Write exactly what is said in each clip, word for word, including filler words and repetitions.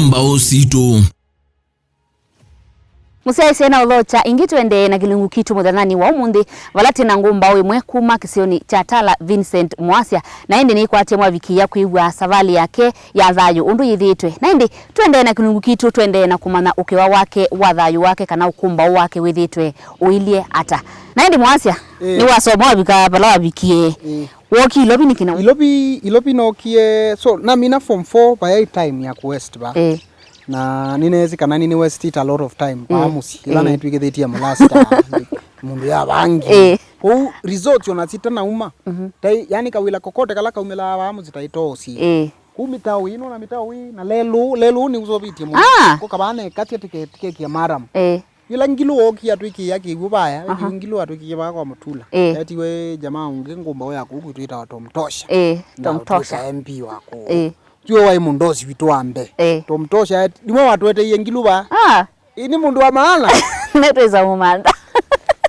Mbaũ sitũ. Mũsyaĩĩsye na ũthokya ĩngĩ, tũendee na kĩlungu kitũ mũthenyanĩ wa ũmũnthĩ, vala twĩ na ngũmbaũ ĩmwe kuma kĩsionĩ kya Tala, Vincent Mwasya, na ĩndĩ nĩkwatĩe mwavikĩĩa kwĩw'a savalĩ yake ya thayũ ũndũ yĩthĩĩtwe. Na ĩndĩ tũendee na kĩlungu kitũ, tũendee na kũmanya ũkĩwa wake wa thayũ wake kana ũkũmbaũ wake wĩthĩĩtwe ũilyĩ ata. Na ĩndĩ Mwasya, ĩĩ, nĩwasoma wavika vala wavikie. Ĩĩ. Wookie Ilovi nĩkĩ na Ilovi, Ilovi nookie, so, namina form four, vayaĩ time ya ku West va. Ĩĩ. Na nĩneesĩ kana nĩnĩ wasted a lot of time vaa mũsyĩ. Ĩĩ. Ĩla naĩtw'ĩkĩthĩtie molasta, mũndũ ya vangi. Ĩĩ. Kwoou results ona sitanauma. Mhm. Tai, yani kawĩla kokote kala kaumĩlaa vaa mũsyĩ taitoosye. Ĩĩ. Kwoou mĩtao ĩĩ, nona mĩtao ĩĩ, na lelũ, lelũ nĩũsovĩtye mũno. Ah! Kũkavaa nekatya tike-, tikekie maram. Ĩĩ. Yĩla Ngilu wookie atwĩkĩĩa kĩw'ũ vaya, aha, Ngilu atwĩkĩie vaa kwa Mũtula. Ĩĩ. Etiwe jamaa ũngĩ ngũmbaũ ya kũu kwitũ ĩtawa Tom Tosha. Ĩĩ, Tom Tosha. Na atwĩka M P wa kũu. Ĩĩ. Tiwe waĩ mũndosi witũ wa mbee. Ĩĩ. Tom Tosha, et-, nĩwe watũeteie Ngilu vaa. Ah. Ĩĩ, nĩ mũndũ wa maana. Nĩtwĩsa mũmantha.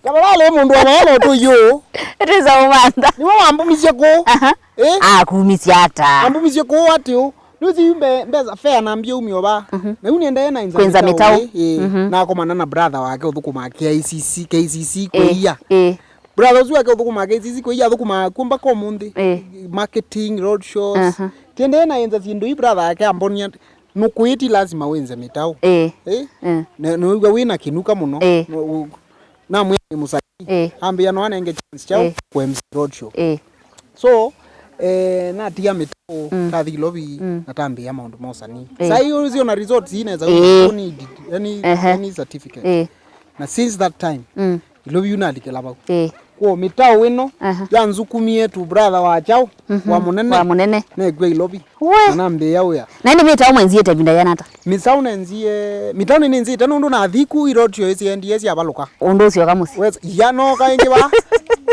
Tafadhali, mũndũ wa maana ũtũiũ. Nĩtwĩsa mũmantha. Nĩwe wambumisye kũu. Aha. Eh? Akumisye ata? Ambumisye kũu atĩ ũ. Nĩwĩsĩ yu mbe-, mbesa fare nambie umio vaa. Mhm. Na yu nĩendee na inza kwĩnza mĩtaũ. Mĩtaũ, ĩĩ, ĩĩ. Mhm. Nakomana na brother wake ũthũkũmaa K I C C, K I C C, ĩĩ, kũia. Ĩĩ. Brother ũsu wake ũthũkũmaa K I C C, kũia athũkũmaa kw'o mpaka ũmũnthĩ. Ĩĩ. Marketing, road shows. Aha. Tiendee na inza syĩndũ ii brother wake ambonia nũkũĩti lazima wĩnze mĩtaũ. Ĩĩ. Ĩĩ? Ĩĩ. Na, nĩwĩw'a wĩ na kĩnuka mũno. Ĩĩ. Nũ-, u-, namwĩa nĩ mũsanii. Ĩĩ. Ambĩa no anenge chance kyaũ, ĩĩ, kũ M C road show. Ĩĩ. So, eh, natia mĩtao, mm, tathi Ilovi, mm, na tambĩĩa maũndũ ma ũsanii. Ĩĩ. Sai ũsio na results ineza, ĩĩ, you don't need any, ehe, any certificate. Ĩĩ. Na since that time, mm, Ilovi yu nalikĩla vau. Ĩĩ. Kwoo mĩtao ĩno, aha, yanzukumie tu brother wa kyaũ, mhm, wa mũnene. Wa mũnene. Nekw'a Ilovi. We. Na nambĩĩa wĩa. Na ĩndĩ mĩtao mwenziĩte ĩvinda yĩana ata? Mĩtao nenzie, mĩtao nĩnĩnzĩte nũndũ nathi ku irotio ĩsiendie syavalũka. Ũndũ ũsyoka mũsyĩ. Wes-, yanooka ĩngĩ vaa.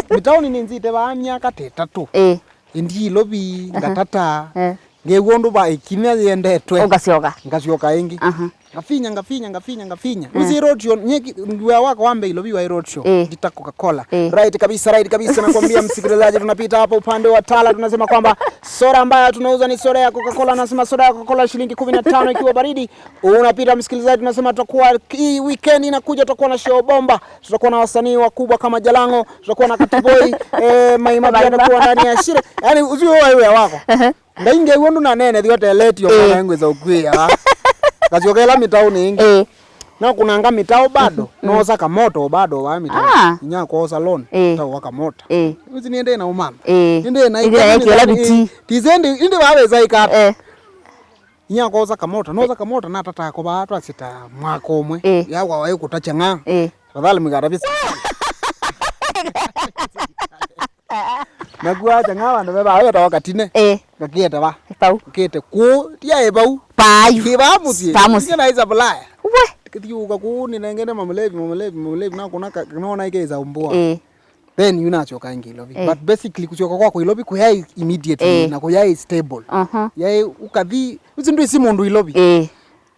Mĩtao nĩnĩnzĩte vaa myaka ta ĩtatũ. Ĩĩ. Ĩndi Ilovi, aha, ngatata. Eh. Ngew'a ũndũ va ĩkinya yendetwe. Ũkasyoka. Ngasyoka ĩngĩ. Aha. Ngafinya, ngafinya, ngafinya, ngafinya. Eh. Wĩsĩ road show, nye ki-, wĩa wakwa wa mbee Ilovi waĩ road show. Eh. Ndita Coca-Cola. Eh. Right kabisa, right kabisa, nakwambia msikilizaji, tunapita hapa upande wa Tala, tunasema kwamba soda ambayo tunauza ni soda ya Coca-Cola, anasema soda ya Coca-Cola shilingi kumi na tano ikiwa baridi. Unapita msikilizaji, tunasema tutakuwa hii weekend inakuja, tutakuwa na show bomba, tutakuwa na wasanii wakubwa kama Jalango, tutakuwa na Katiboi, eh, Maima pia atakuwa ndani ya shire. Yaani, usiwe wewe wako. Ehe. Ngai ngew'a ũndũ naneenethw'a teletie, eh, mwana ngwĩsa ũkwĩa. Ngasyoka ĩla mĩtaũnĩ ĩngĩ. Eh. Nakunanga mĩtaũ bado, mhm, mm, noosa kamoto bado vaa mĩtaũ. Ah. Inya kwosa loan, eh, tawa kamota. Eh. Usi niende na umama. Eh. Niende na ĩkĩa ikati, yake ĩla biti. Tisendi, indi vaa wĩsa ikata. Eh. Inya kwosa kamota, noosa kamota natata ko vaa twasita mwaka ũmwe. Eh. Yawa waĩ kũtakya ng'a. Eh. Tafadhali mĩkata visa. Nakuacha ng'a vandũ ve vaa wetawa Katine. Eh. Ngakĩete va. Vau. Ngakĩete kũũ, tiaĩ vau. Payu. Kĩ vaa mũsyĩ. Vaa mũsyĩ. Nĩ naĩ supplier. We. Kĩthiũka kũũ, nĩnengene mamũlevi, mamũlevi, mamũlevi, nakũna ka-, nona ĩkĩĩsa ũmbũa. Eh. Then yu nachoka ĩngĩ Ilovi. Eh. But basically, kũsyoka kwakwa Ilovi kũyaĩ immediately, eh, na kũyaĩ stable. Aha. Yaĩ ũkathi, ũsi ndwĩsĩ mũndũ Ilovi. Eh.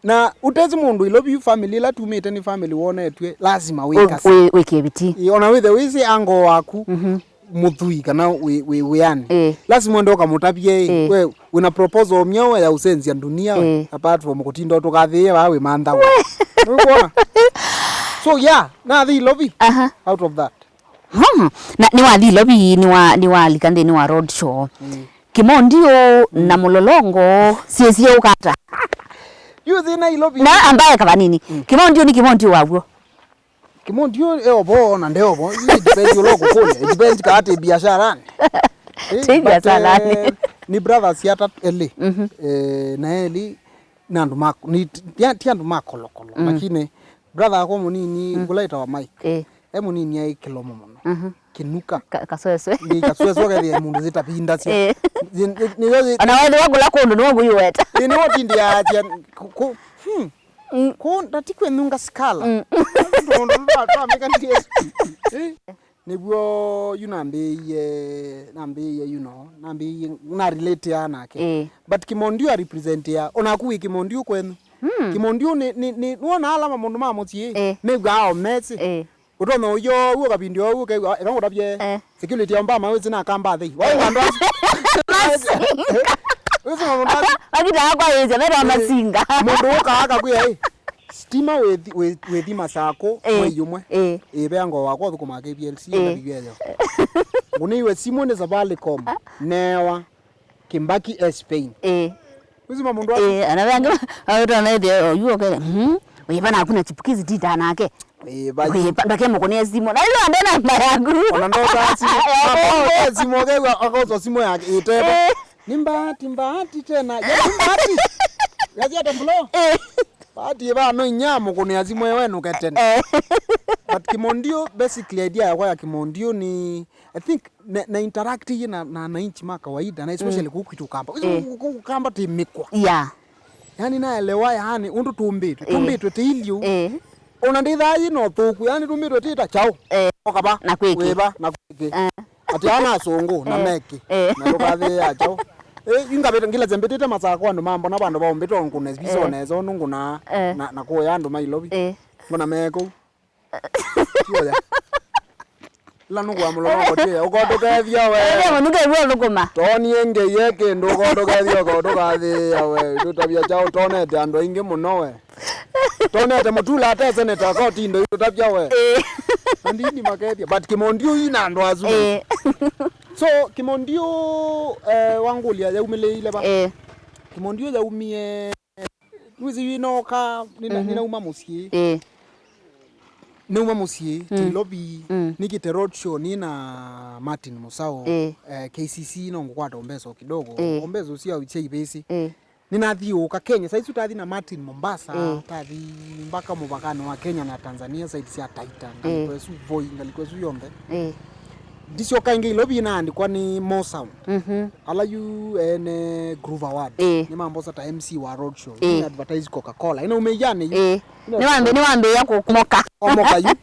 Na ũtesĩ mũndũ Ilovi, family ĩla tumĩte nĩ family wonetw'e, lazima wĩkase. Wĩ-, wĩkĩe bidii. Ĩ, ona wĩthe wĩsĩ ango waku, mhm, mũthui kana wĩ, wĩ wĩanĩ. Ĩ. Lazima wende ũkamũtavye, ĩ, ĩ, we wĩna proposal myaũ ya ũsenzya dunia, ĩ, apart from kũtinda ũtũkathĩĩe vaa wĩ manthawa. Nĩwĩkwona? So, yeah, nathi Ilovi, aha, out of that. Hmm. Na nĩwathi Ilovi, nĩwa-, nĩwalika nthĩnĩ wa road show. Mm. Kĩmondiũ, mm, na Mũlolongo syĩsie ũkata. Yu thĩna Ilovi. Na ambaye kavanini. Mm. Kĩmondiũ nĩ kĩmondiũ waw'o. Kĩmondiũ e ovo na nde ovo. It depends ũla ũkũkũlya. It depends kaa tĩ biasharani. Eh, tĩ biasharani. But, eh, nĩ brothers ata elĩ. Mhm. Eh, na elĩ na andũ ma, nĩ, ti, ti andũ ma kolokolo. Mm. Lakini brother akwa mũnini, mm, kũla ĩtawa Mike. Eh. E mũnini aĩ kĩlomo mũno. Mhm. Kĩnuka. Ka-, kasweswe. Nĩ kasweswe kethĩa mũndũ zĩtavindasya. Eh. Zi-, nĩ, nĩ, nĩ, ona wethĩwa kũla kũndũ nĩwe ngũyũweta. Ĩ, nĩwe ũtindĩaasya kũ-, kũ-, hmm. Mm. Kũ-, ndati kwĩnunga sikala. Mm. Tũndũ twa-, twamĩkanĩe. Eh. Nĩw'o yu nambĩĩie, nambĩĩie, you know, nambĩĩie, na relate nake. Eh. But Kĩmondiũ a represent ya, onaku wĩ Kĩmondiũ kwenyu. Mm. Kĩmondiũ nĩ, nĩ, nĩ, nĩwona ala maũndũ ma mũsyĩ, eh, mew'aa o messy. Eh. Ũtonya ũyo, ũguo kavindi ũguo, ũkew'a, eka ngũtavye, eh, security ya Obama wĩsĩ na kamba thei. Waĩ andũ asu. Wĩsĩ maũndũ asu. Makita akwa ĩsya, metawa masinga. Mũndũ ũkaa akakwĩa, "Ĩ, stima wĩthi-, wĩ-, wĩthi Masakũ, eh, mwei ũmwe." Eh. Ĩvea ngoo wakwa ũthũkũmaa K P L C, eh, enda video ĩyo. Ngũnĩiwe simũ nĩ Safaricom, newa Kĩmbaki e Spain. Eh. Wĩsĩ maũndũ asu. Eh, ana vangĩ, aũtanaithia oyu okele. Mhm. Wĩva naku na chipukizi tita nake. Ĩĩ, vai. Wĩva, ndakemũkũnĩa simũ. Na ĩyo ande namba yaku. Ona ndoka simũ. Ĩĩ. Akosa simũ, akew'a, akosa simũ yake ĩtevo. Ĩĩ. Nĩ Mbati, Mbati tena. Ya, nĩ Mbati. Yazi ata bro? Ĩĩ. Mbati ĩva no inya mũkũnĩa simũ ewe nũke tene. Ĩĩ. But Kimondio, basically idea yakwa ya Kimondio ni, I think, na, na interact yĩ na, na wananchi ma kawaida, na especially, eh, kũu kwitũ Ũkamba. Eh. Kũu Ũkamba ti mĩkwa. Yeah. Yani naelewa, yani, ũndũ tũmbĩtwe. Eh. Tũmbĩtwe ti iliu. Eh. Ona ndĩthaa yĩ na ũthũku, yani tũmbĩtwe ti ta kyaũ. Eh. Okava. Na kwĩkĩ. Wĩva, na kwĩkĩ. Eh. Ati ana asũngũ, na, eh, mekĩ. Eh. Na tũkathĩĩa kyaũ. Eh, ingavĩta, ngila zembĩtĩte Masakũ andũ mambona vandũ vaumbĩtwe ngũne, eh, visa onesa ũndũ ngũna, eh, na, na kũya andũ ma Ilovi. Eh. Ngũna mekũ. Tuoya. Ĩla nũkũa mũlolongo tuoya, ũkotũkethya we. Ĩla mũnuke ĩvua thũkũma. Tonie ngei ye kĩndũ, ũkotũkethya, ũkotũkathĩĩa we. Tũtavya kyaũ, tonete andũ aingĩ mũno we. Tonete mũtula ate seneta, kotindo itũtavya we. Ĩĩ. Na ndini makethya, but Kimondiũ ina andũ asu. Ĩĩ. So, Kimondiũ, eh, wangũlya yaumĩlĩile va? Ĩĩ. Kimondiũ yaumie Nĩwĩsĩ yu ĩnooka, nĩna-, mhm, nĩnauma mũsyĩ. Ĩĩ. Nauma mũsyĩ, mm, Nairobi, mm, nĩkĩte road show nĩ na Martin Mũsaũ, ĩĩ, eh, K C C no ngũkwata o mbesa o kidogo. Ĩĩ. O mbesa ũsya sya ivĩsĩ. Ĩĩ. Nĩnathiũũka Kenya, saa isu tathi na Martin Mombasa, ĩĩ, tathi mpaka mũvakanĩ wa Kenya na Tanzania, side sya Taita, ĩĩ, ngalĩko ĩsu Voi, ngalĩko ĩsu yonthe. Ĩĩ. Ndisyoka ĩngĩ Ilovi naandĩkwa nĩ Mo Sound. Mhm. Ala yu ene Groove Award. Ĩĩ. Nĩmambosa ta M C wa road show. Ĩĩ. Nĩ advertise Coca-Cola. Ĩna umĩianĩ yu. Ĩĩ. Nĩwambĩ-, nĩwambĩĩa kũmoka. Kũmoka yu.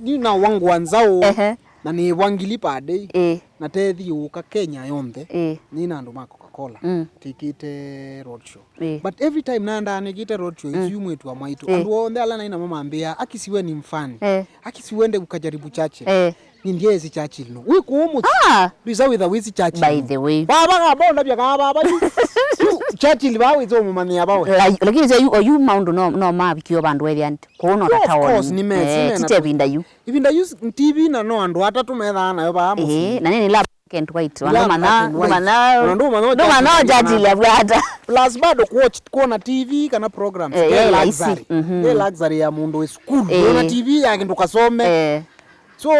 Nĩ na wangwa nzaũ. Ehe. Na nĩĩvwa ngili per day. Ĩĩ. Na tethiũũka Kenya yonthe. Ĩĩ. Nĩ na andũ ma Coca-Cola. Mm. Twĩkĩte road show. Ĩĩ. But every time naendaa nĩkĩte road show, mm, isu yu mwĩĩtu wa mwaitũ. Ĩĩ. Andũ onthe ala naĩ namo mambĩaa, "Akisiwe ni mfani. Ĩĩ. Akisiwende ukajaribu Churchill." Ĩĩ. Nĩ ndyeesi Churchill no. Wĩ kũũ mũsyĩ? Ah! Ndwĩsa wĩtha wĩsĩ Churchill no. By the way. Baba kamba ũndavya kaa baba yu. Yu Churchill baa wĩsa ũmũmanyĩa bawe. Like, lakini sya yu, oyu maũndũ no, no mavikio vandũ wethĩa nti. Kũũ no ta taoni. Of course, nĩ mesi, eh, mena tite tu. Ĩvinda yu. Ĩvinda yu s-, T V na no andũ atatũ methaa nayo baa mũsyĩ. Eh, na nini la black and white. Black and white. Ndũmanya, ndũmanya, ndũmanya Churchill avwata. Plus bado kuwatch, kuona T V kana programs. Eh, eh, laisi. Luxury. Mhm. Nĩ luxury ya mũndũ wĩ sukulu. Eh. Ndũna T V yake ndũkasome. Eh. So,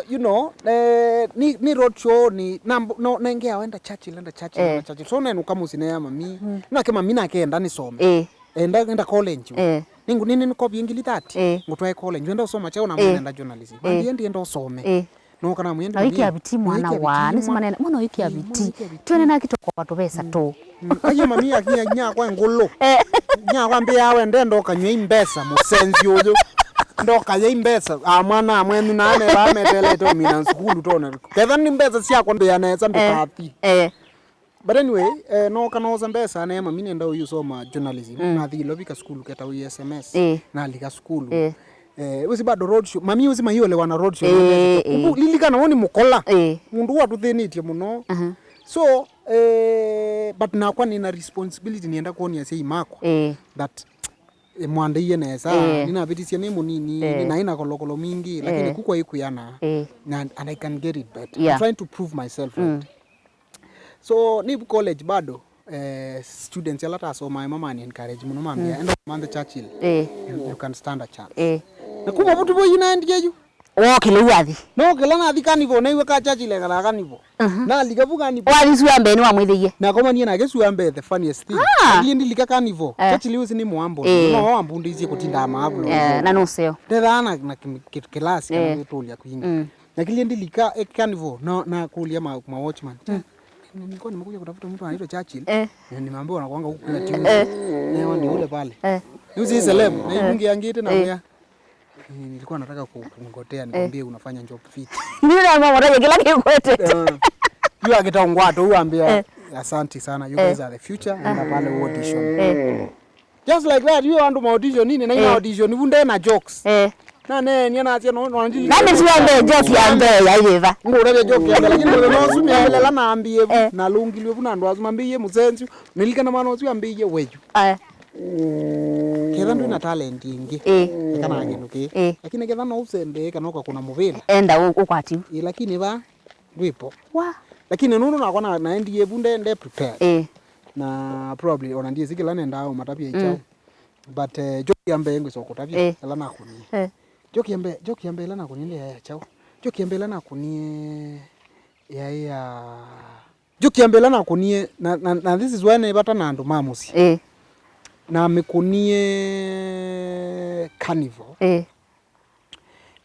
you know, eh, ni, ni road show, ni, na, no, nengea wenda Churchill, enda Churchill, eh, enda Churchill. So, nenũka mũsyĩ neya mami. Mm. Nake mami nake enda nĩsome. Eh. Enda, enda college. Eh. Ningu, nini nikopi ngili thirty. Eh. Ngũtwae college. Wenda ũsoma chao na, eh, mwenda journalism. Eh. Mami, endi enda ũsome. Eh. No kana mwende. Na wiki abiti mwana wa, nisi manene, mwana wiki abiti. Tuene na kitoko kwa tubesa tu. Mm. Ayo mami akinya nyakwa ngulu. Eh. Nyakwa mbia we ndenda ukanywa imbesa musenzi uyu. Ndoka ya imbesa, a mwana amwenu na ane ba metelete umina sukulu tona. Ketha ni mbesa cia kwambia nesa ndukathi. Eh. But anyway, eh, no kana osa mbesa ne mami nenda uyu soma journalism. Mm. Na thilo vika sukulu keta uyu S M S. Eh. Na lika sukulu. Eh. Eh, usi bado road show. Mami usi mahiole wana road show. Eh, eh. Lilikana woni mukola. Eh. Mundu watuthinitie muno. Aha. So, eh, but nakwa nina responsibility nienda kuonia sei makwa. Eh. That, eh, mwandeie nesa. Eh. Ninavitisie ni munini, eh, nina ina kolokolo mingi, lakini, eh, kukwa ikuyana. Eh. Na, and I can get it better. Yeah. I'm trying to prove myself, mm, right. So, nĩ vu college bado, eh, students ala tasomae mamani encourage mũno mambia, mm, enda ũmanthe Churchill. Eh. You, you can stand a chance. Eh. Na kuma vutu vo yu naendie yu. Wokĩle u wathi. No kĩla nathi carnival, naiwe ka Churchill ekala carnival. Mhm. Nalika vu carnival. Wathi sua mbee nĩ wamwĩthĩie. Nakomanie nake sua mbee, the funniest thing. Ah. Ndiye ndilika carnival. Eh. Churchill usi nĩ mwambo. Eh. No wambundĩisie kũtinda maablo. Eh, na nũseo. Ndethaa na, na kĩ-, kĩ-, kĩlasi kana, eh, gũtũlya kwingi. Mm. Lakini ndilika, eh, carnival, na, na kuulia ma, ma watchman. Mm. Nilikuwa nimekuja kutafuta mtu anaitwa Churchill. Eh. Na nimeambiwa anakuanga huku kila Tuesday. Eh. Leo ni ule pale. Eh. Yuzi celeb, na, eh, ibunge yangite na, eh, mea. Eh, nilikuwa nataka ku-, kumgotea, eh, nikwambie unafanya job fit. Ndio na mama, kila kikwete. Eh. Yu akitaongwa tu, uambia, eh, "Asante sana, you, eh, guys are the future, enda pale audition." Eh. Just like that, yu andũ ma audition nini, na ina, eh, audition, ivu ndena jokes. Eh. Naneenia nasya no, no, ndi- Nani sio mbee, joke ya mbee ya iva? Ngũtavya joke ya mbee, lakini mũthenya ũsu mĩaĩle ĩla nambĩĩe vu, eh, nalũngilw'e vu na andũ asu mambĩĩe mũsenzyu. Nĩlikana mwana ũsu ambĩĩe weyu. Eh. Ketha ndwĩ na talent ĩngĩ, eh, eka na kĩndũ kĩĩ. Eh. Lakini ketha no ũsembee kana ũkakũna mũvĩla. Enda ũ-, ũkwati. Ĩ, lakini va, ndwĩpo. Wa. Lakini nũndũ nakwa na, naendie vu nde, nde prepared. Eh. Na probably ona ndiĩsĩ kĩla nendaa ũmatavya, mm, kyaũ. But, eh, joke ya mbee ngwĩsa kũtavya, eh, ĩla nakũnie. Eh. Joke ya mbee, joke ya mbee ĩla nakũnie ndĩ ya, ya kyaũ. Joke ya mbee ĩla nakũnie yaĩ ya, joke ya mbee ĩla nakũnie, na, na, na this is why nĩ vata na andũ ma mũsyĩ. Eh. Namĩkũnie Carnival. Eh.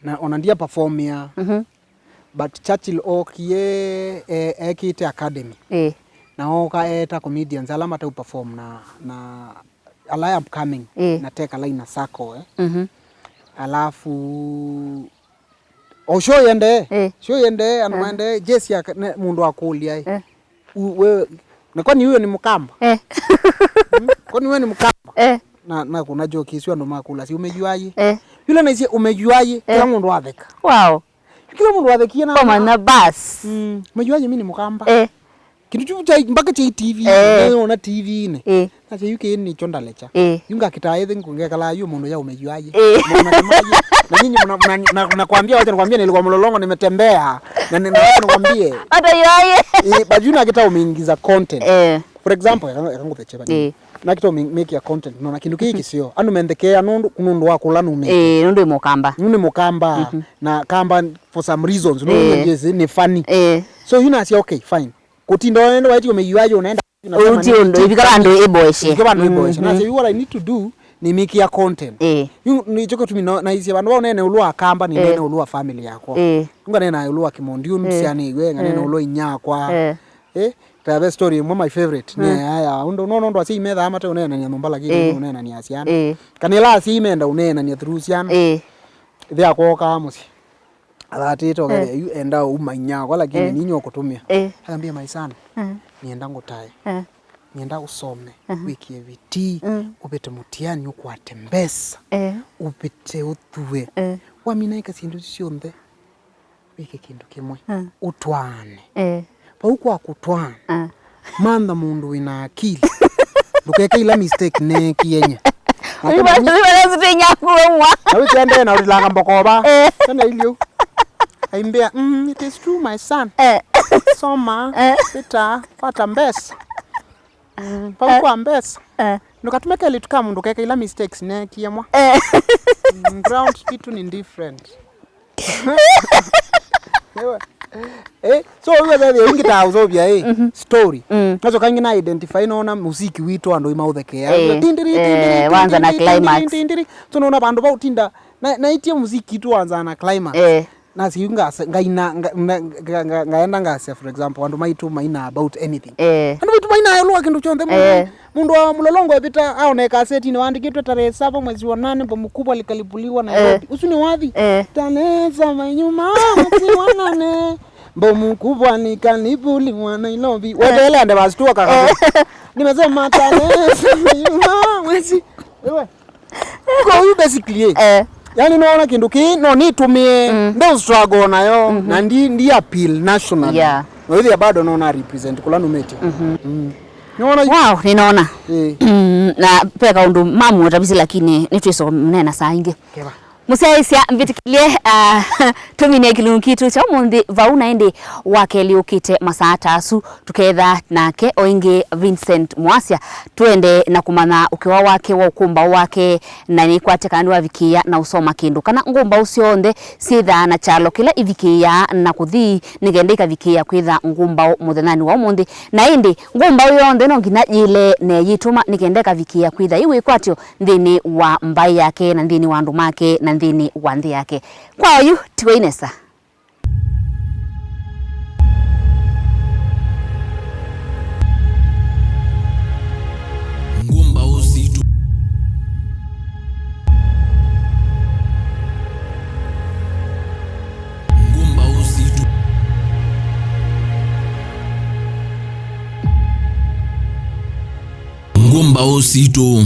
Na ona ndia performia. Mhm. But Churchill okie, e-, ekĩte academy. Eh. Na oka eta comedians ala matau perform na, na ala upcoming. Eh. Na teka line na circle, eh. Mhm. Alafu, o show yende, eh, show yende, andũ, eh, maende, Jesse aka-, ne, mũndũ akũlya, eh. Eh. U-, we, na kwani huyo ni Mkamba? Eh. Mm? Kwani wewe ni Mkamba? Eh. Na, na kuna joke icio andũ makũla, si umejuaje? Eh. Yule naisye, "Umejuaje?" Eh. Kila mũndũ atheka. Wow. Kila mũndũ athekie na, koma na bas. Mm. "Umejuaje mimi ni Mkamba?" Eh. Kĩndũ kyu kya, mpaka kya T V, eh, nĩona T V-inĩ. Eh. Nasya, "Yu kĩĩ nĩkyo ndalecha." Eh. Yu ngakĩtaa ĩthĩ ngekala yu mũndũ ya umejuaje? Eh. Mũndũ anasemaje? Na nyinyi mna-, mna-, na-, nakwambia, wacha nikwambie, nilikuwa Mlolongo, nimetembea. Na ni-, na wacha nikwambie. Hata yuaje? Eh, but yu nakĩtaa umeingiza content. Eh. For example, eka, eka ngũthece bani. Eh. Nakĩtaa ume-, make a content. No, na kĩndũ kĩĩ kĩseo. Andũ menthekea nũndũ, nũndũ wa kũla numĩte. Eh, nũndũ ĩ Mũkamba. Nũndũ nĩ Mũkamba. Mhm. Na Kamba for some reasons. Nũndũ, eh, njĩsĩ nĩ funny. Eh. So, yu nasya, okay, fine. Kũtinda ũnaenda waĩtye ũmĩyuayo, unaenda unasema ũti nini? Ũndũ, ivika vandũ ĩboeshe. Ivika vandũ ĩboeshe. Mhm. Nasya, you, what I need to do, nĩ make a content. Eh. Yu, nĩkyo kĩtumi no, naisye vandũ vau nene ũlũ wa Kamba, nĩ, eh, nene ũlũ wa family yakwa. Eh. Nganena ũlũ wa Kĩmondiũ, eh, nũsyanĩiwe, nganena, eh, ũlũ wa inyakwa. Eh. Eh, ta ve story ĩmwe my favorite, nĩ, mm, aya, ũndũ, no, no, andũ asyai methaa mate ũneenania nyũmba, lakini, eh, ũneenania syana. Eh. Kana ĩla asyai menda ũneenania through syana. Eh. Ĩthe akwa okaa mũsyĩ. Athatĩte, eh, ũkethĩa yu enda uma inyakwa, lakini, eh, ninyie ũkũtũmĩa. Eh. Akambia, "My son, mm, nienda ngũtae. Eh. Nienda ũsome, mhm, wĩkie vitii, mm, ũvĩte mũtiani, ũkwate mbesa, eh, ũvĩte ũthue. Eh. Wamina ĩka syĩndũ isu syonthe, wĩke kĩndũ kĩmwe. Mm. Ũtwaane." Eh. Vau kwa kũtwaana. Ah. Mantha mũndũ wĩ na akili. Ndũkeke ila mistake neekie nye. Ũiva, ũiva, lazima inyakuwe mwa. Na wĩkendee na ũtilanga mbokova. Eh. Kana ilio. Aimbea, "Mm, it is true, my son. Eh. Soma, eh, pita, pata mbesa. Mm, vau, eh, kwa mbesa. Eh. Ndũkatume kelĩtu ka mũndũ keke ila mistakes neekie mwa." Eh. Mm, ground kitu ni different. Ewe. Eh, so, wewe sasa, ingi ta uzovya, eh, mhm, story. Mm. Nacho kangi na identify, naona muziki witũ andũ imaũthekea. Eh, tindiri, eh, tindiri, wanza na tindiri, climax. Tindiri, tindiri. So, naona vandũ vau tinda, na, na itie muziki tu wanza na climax. Eh. Nasi yu ngase-, ngaina, nga-, nga-, nga-, nga-, ngaenda ngasya, for example, andũ maitũ maina about anything. Eh. Andũ maitũ maina ĩũlũ wa kĩndũ kyonthe mũno. Eh. Mũndũ wa Mlolongo evĩta aone kasetinĩ waandĩkĩtwe tarehe saba mwezi wa nane, bomba kubwa likalipuliwa Nairobi. Eh. Ũsu nĩ wathi? Eh. Tarehe saba nyuma mwezi wa nane, bomba kubwa likalipuliwa Nairobi. Eh. Weteele ande basi tu akaka. Eh. Nimesema tarehe saba nyuma mwezi. Ewe. Kwa hiyo basically, eh. Eh. Yani naona kĩndũ kĩĩ no nĩtũmĩe, mm, nde struggle nayo, mhm, na ndi, ndi appeal national. Yeah. Na hiyo bado naona represent kũla numĩte. Mhm. Mm. Nĩwona? Wow, nĩnaona. Eh. Mm, na ve kaũndũ mamu ũtavisi, lakini nĩtwĩsomnena saa ingĩ. Keva. Mũsyaĩĩsya, mbĩtĩkĩlye, ah, tũminie kĩlungu kitũ kya ũmũnthĩ vau, na ĩndĩ wa kelĩ ũkĩte masaa ta asu, tũketha nake o ĩngĩ Vincent Mwasya, twende na kũmanya ũkĩwa wake wa ũkũmbaũ wake, na nĩkwatya kana nĩwavikĩĩa na ũsoma kĩndũ, kana ngũmbaũ syonthe syĩthaa na kyalo kĩla ivikĩĩaa na kũthi, nĩ kenda ikavikĩĩa kwĩtha ngũmbaũ mũthenyanĩ wa ũmũnthĩ. Na ĩndĩ, ngũmbaũ yonthe no nginya yĩle na yĩtũma nĩ kenda ĩkavikĩĩa kwĩtha ĩ wĩkwatyo nthĩnĩ wa mbaĩ yake, na nthĩnĩ wa andũ make, na nthĩnĩ wa nthĩ yake. Kwa oyu, tiwai nesa. Ngũmbaũ sitũ. Ngũmbaũ sitũ. Ngũmbaũ sitũ.